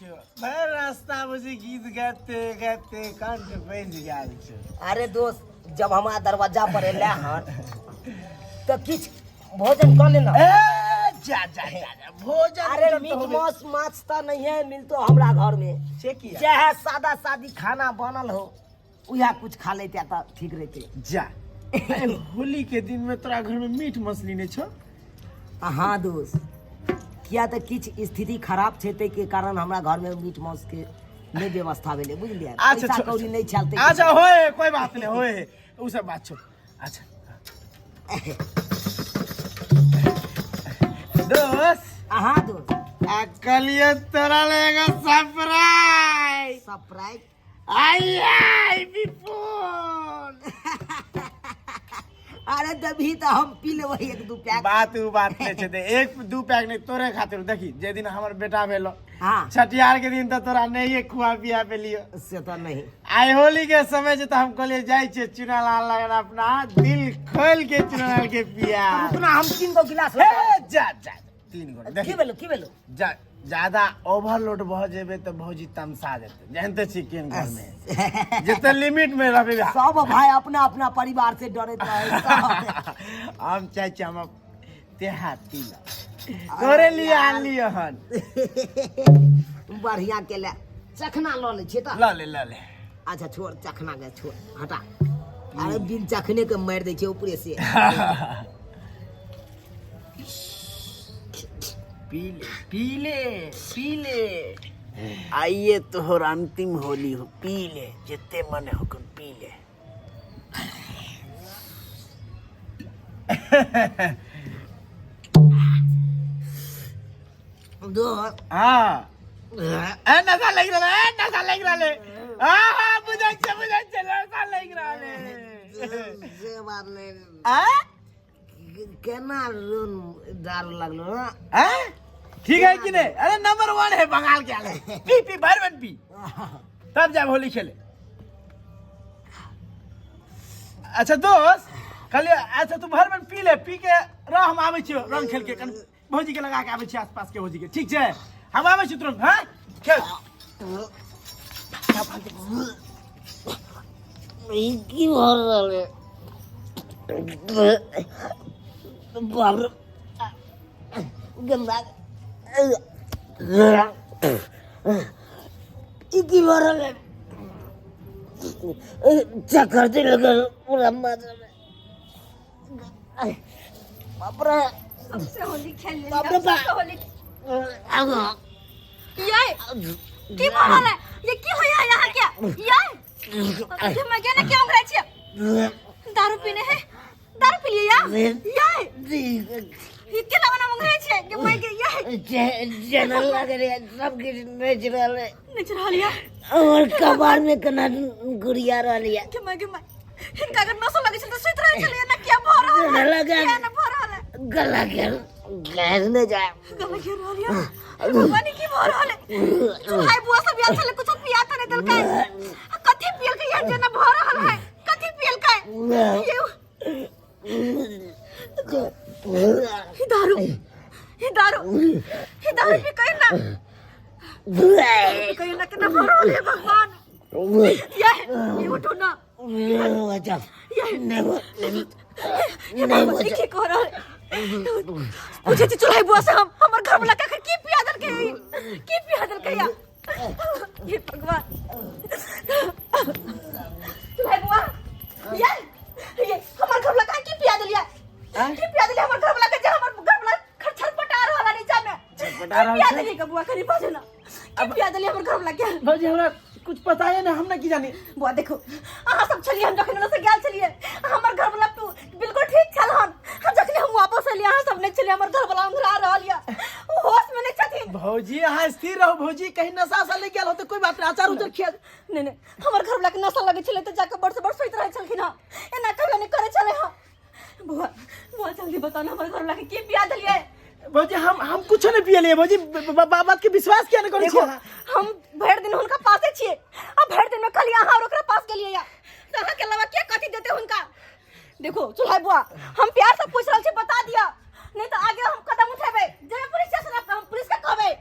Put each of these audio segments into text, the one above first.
छियो भरि रास्ता बुझी गीत गाते गाते कंठ बजि गेल छै। अरे दोस्त, जब हमारा दरवाजा पर एले हन तऽ किछु भोजन कऽ लेना। ए जा जा जा जा, भोजन अरे उजन तऽ मीट होबे। मांस माछ तऽ नहीं है मिलतो हमरा घर में। से किया? चाहे सादा सादी खाना बनल हो, उएह कुछ खा लेते तऽ ठीक रहते। जा, ए, होली के दिन में तोरा घर में मीट मछली नहीं छौ? हाँ दोस्त, किया तऽ किछु स्थिति खराब छै, ताहिके कारण हमरा घर में मीट मांस के नहि व्यवस्था भेलै, बुझलियै? अच्छा, पैसा छोड़, कौड़ी नहि छल ताहिके। अच्छा होए, कोई बात नहीं, होए उ सब बात छो। अच्छा दोस्त। हाँ दोस्त। आ कलिए तोरा लेगा सरप्राइज। सरप्राइज? आई आई विपुल। अरे दबी तऽ हम पी लेबै एक दू पैक। बात उ बात नहीं छै, दे एक दू पैक नहीं, तोरे खातिर। देखी, जे दिन हमर बेटा भेलो, छठियार के दिन, तऽ तोरा नहीं खुआ पिया पेलियो। से तऽ नहीं। आइ होली के समय छै तऽ हम कहलिए जाइ छियै चुनालाल लगन, अपना दिल खोल के चुनालाल के पिया। उतना हम तीन गो गिलास। हे जा जा, तीन गो की देखी। भेलो, की भेलो? जा, ज्यादा ओवरलोड भऽ जेबै तऽ भौजी तमसा जेतै। जानते छी केहन घर में, जते लिमिट में रहबै। सब भाई अपना अपना परिवार से डरैत रहे सब। हम चाहै छी हम तेहा पी ल, तोरे लिए आनलियै हन। बढ़िया के ले चखना लऽ लै छियै तऽ। लऽ ले, लऽ ले। अच्छा छोड़, चखना के छोड़, हटा। अरे बिन चखने के मारि दै छै ऊपरे से। पी ले, पी ले, पी ले। आइए तोहर अंतिम होली हो, पी ले जितने मन हो पी ले। दोस्त। हाँ, ए नशा लग रहा है, नशा लग रहा है। हाँ हाँ, बुझै छै, बुझै छै, नशा लग रहा है। से बात नहीं। आ केना लोन दारू लगलो ना? हैं? ठीक है कि नहीं? अरे नंबर वन है बंगाल के आले। पी पी, भर बन पी, तब जाब होली खेले। अच्छा दोस्त, कहलिए अच्छा तू भर बन पी ले, पी के रह, हम आबै छियो रंग खेल के। कनि भौजी के लगा के आबै छियो, आसपास के भौजी के। ठीक छै, हम आबै छी तुरंत। हाँ, खेल। ई की भऽ रहल है? बाप रे, गंदा! ई की भऽ रहल है? चक्कर दे लगल पूरा माथा में। बाप रे! सबसे होली खेल लेली। बाप रे बाप। सबसे होली। ये की भऽ रहल है? ये की होया यहाँ के? ये ये मैं ना क्यों उंगरा छियै? दारू पीने है, दारू पी लिया। ये ये केना बना उंगरा छियै के मैं के? ये जेना लग रहा है सब किछु नाचि रहल है। नचि रहल या? हमर कपार में केना गुड़िया रहल है। के मैं के मैं, हिनका अगर नशा लगै छल तऽ सुति रहै छलै ना? किया भऽ रहल है? लगा। किया ना भऽ रहल है? गला घेर घेर नहि जाय। गला घेर रहल या? हे भगवान, ई की भऽ रहल है? चूल्हाई बुआ सब आयल छलै, कुछो पिया तऽ नहि देलकै। आ कथी पियलकै यार, जेना भऽ रहल है? कथी पियलकै ये? ई दारू, ई दारू, ई दारू पी कहीं ना, पी कहीं ना। केना भऽ रहल है भगवान? ये ये उठो ना। ये ये भगवान, ई की कह रहल है? पूछे छी चूल्हाई बुआ से हम, हमर घर वाला के आखिर की पिया देलकै? ई की पिया देलकै या? हे भगवान! चूल्हाई बुआ, ये ये हमर घर वाला के की पिया देलियै? की पिया देलियै हमर घर वाला के, जे हमर घर वाला खरछर पटा रहल है नीचा में? छटपटा रहल की पिया छै? देलियै के बुआ? कनी बाजू ना, की पिया देलियै हमर घर वाला के? भौजी, हमरा कुछ पता है ना, हम ना की जानी। बुआ देखो, अहाँ सब छलियै, हम जखन ओने से गेल छलियै, हमर घर वाला तो बिल्कुल ठीक छल हन। हम जखन हम वापस एलियै, अहाँ सब नहि छलियै, हमर घर वाला उंघरा रहल यऽ, ओ होश में नहि छथिन। भौजी, अहाँ स्थिर रहू। भौजी, कहीं नशा उशा लागि गेल हो तऽ कोई बात नहीं, अचार उचार खिया। नहि नहि, हमर घर वाला के नशा लगै छलै तऽ जाके बड़ से बड़ सुति रहै छलखिन हँ, एना कहियो नहि करै छलै हँ। बुआ, बुआ, जल्दी बताउ ने, हमर घर वाला के की पिया देलियै? भौजी, हम कुछो नहीं पियलियै। भौजी, बात के विश्वास किया नहीं करै देखो छियै अहाँ? हम भरि दिन हुनका पासे छियै आ भरि दिन में खाली अहाँ और ओकरा पास गेलियै या, तऽ अहाँके अलावा के कथी देते हुनका? देखो चुल्हाई बुआ, हम प्यार से पूछ रहल छी, बता दिया, नहीं तो आगे हम कदम उठेबै, जेबै पुलिस स्टेशन, हम पुलिस के कहबै।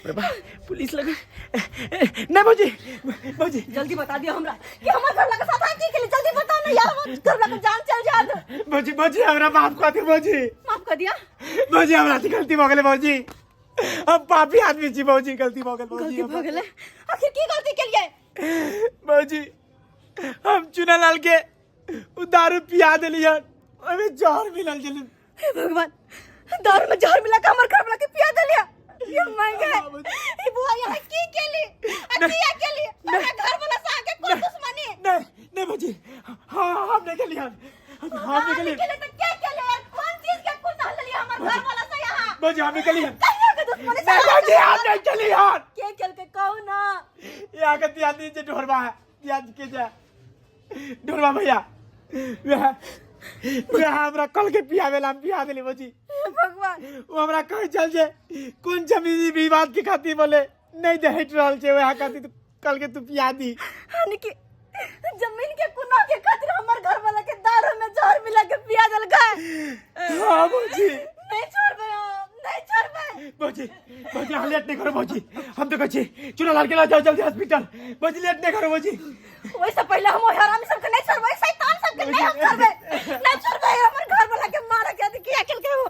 अरे बा, पुलिस लगे। नहीं भौजी, भौजी जल्दी बता दियो हमरा कि हमर घर वाला के साथ अहाँ की केलिए, जल्दी बताओ ना यार, हमर घर वाला के जान चल जात। भौजी, भौजी हमरा माफ कर दियो भौजी। माफ कर दिया? भौजी हमरा से गलती भ गेलै भौजी, हम पापी आदमी छी भौजी, गलती भ गेल भौजी। गलती भ गेलै? आखिर की गलती केलिए? भौजी हम चुनालाल के उ दारू पिया देलियन, ओहिमे जहर मिलल छलै। हे भगवान, दारू में जहर मिला के हमर घर वाला के पिया देलिया। ये मर गए। ई बुआ यहाँ की केली? आ किया केली? हमरा घर वाला से आके कोन दुश्मनी? नहीं नहीं भौजी, हाँ हम नहीं केलियन, हम नहीं केलियन। केले तो क्या केले यार? कौन चीज के कुछ हल लिया हमर घर वाला से यहाँ? भौजी हम नहीं केलियन। कहिया के दुश्मनी से? नहीं भौजी हम नहीं केलियन। के केल के कहू ना। यहाँ के दिया दी जे ढोरबा है, दिया के जा ढोरबा भैया, वह वह हमरा कल के पियावे ला, हम पिया देली भौजी। हे भगवान। वो हमरा कहे चल जे कोन जमीनी विवाद के खातिर बोले नहीं दे हट रहल छे, वह खातिर तू कल के तू पिया दी। यानी कि जमीन के कुना के खातिर हमर घर वाला के दारू में जहर मिला के पिया देल गए। हाँ भौजी। नहीं छोड़बे हम, नहीं छोड़बे। भौजी, भौजी अहाँ लेट नहीं करो भौजी, हम तो कहै छी चुनालाल के लऽ जाओ जल्दी हॉस्पिटल। भौजी लेट नहीं करो भौजी। वैसे पहले हम ओहि हरामी सबके नहीं छोड़बे, शैतान सबके नहीं हम छोड़बे, नहीं छोड़बे। हमर घर वाला के मारे के किया केलकै ओ?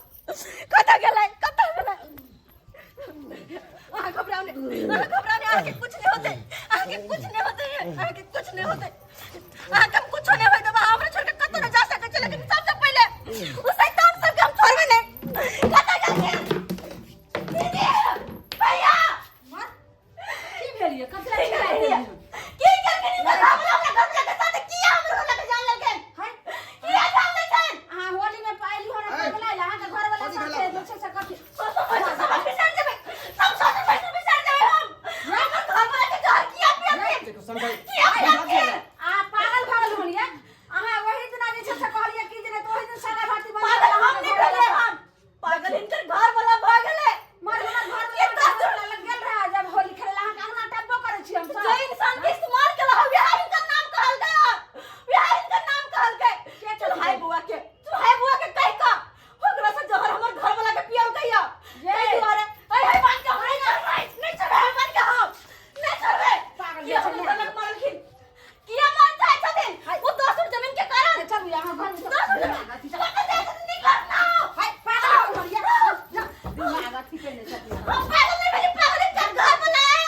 कतऽ गेलै, कतऽ गेलै? अहाँ घबराउ नहि, अहाँ घबराउ नहि, अहाँके कुछ नहि होतै, अहाँके कुछ नहि होतै, अहाँके कुछ नहि होतै, अहाँके हम कुछो नहि होय देबै। अहाँ हमरा छोड़ि के कतौ नहि जा सकै छी, लेकिन सबसँ पहिले ओ शैतान सबके हम छोड़बै नहि। कतऽ गेलखिन? दीदी, भैया, की भेल ये? कथी की केलखिन? की केलखिन? ई घर वाला हमरा घर वाला के साथ किया हमर घर वाला के जान लेलखिन? किया जान लेलखिन? अहाँ होली में पाइली हो रहा बोला अहाँ के घर वाला साथे जे छै से कथी? सोचो पैसा सब हम बिसर जेबै, सब सोचो पैसा बिसर जेबै हम। हमर घर वाला के जहर किया पियलखिन? किया पियलखिन? अहाँ पागल भऽ गेलहुँ ये? अहाँ ओहि दिना जे छै से कहलियै कि जे नहि तऽ ओहि दिन सादा भाती बना पागल हम नहि भेलियै हन, पागल हिनकर घर वाला भऽ गेलै। मर हमर घर वाला लग गेल रहे जब होली खेले अहाँ के अंगना टपबो करै छी हम सब। जे इंसान के इस्तेमाल केला वएह हिनकर नाम कहल गया, वएह हिनकर नाम कहल गए। के चुल्हाई बुआ के, चुल्हाई बुआ के कहि कऽ ओकरा से जहर हमर घर वाला के पियल गया। ताहि दुआरे अरे हे बात के हम नहीं छोड़बै, नहीं छोड़बै हम बात के, हम नहीं छोड़बै। पागल किया छै हमर घर लग मारलखिन? किया मार चाहै छथिन? ओ 10 जमीन के कारण। चलू अहाँ घर में 10 जमीन कतऽ जाइ छथिन? निकल ना। हाय पागल हो गेलियै। दिमाग अथी केने छथिन। हम पागल नहीं भेलियै, पागल हिनकर घर वाला है।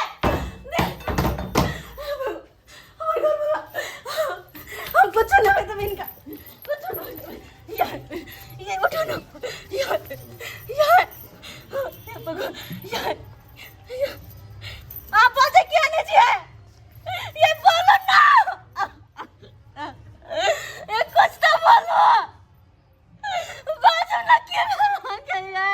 हमर घर वाला हम कुछो नहीं होय देबै हिनका, कुछो नहीं होय देबै। ये उठो ना, ये ये हे भगवान, ये ये आप बोलते किया नहीं जी है? ये बोलो ना, ये कुछ तो बोलो, बाजू ना, किया गई है?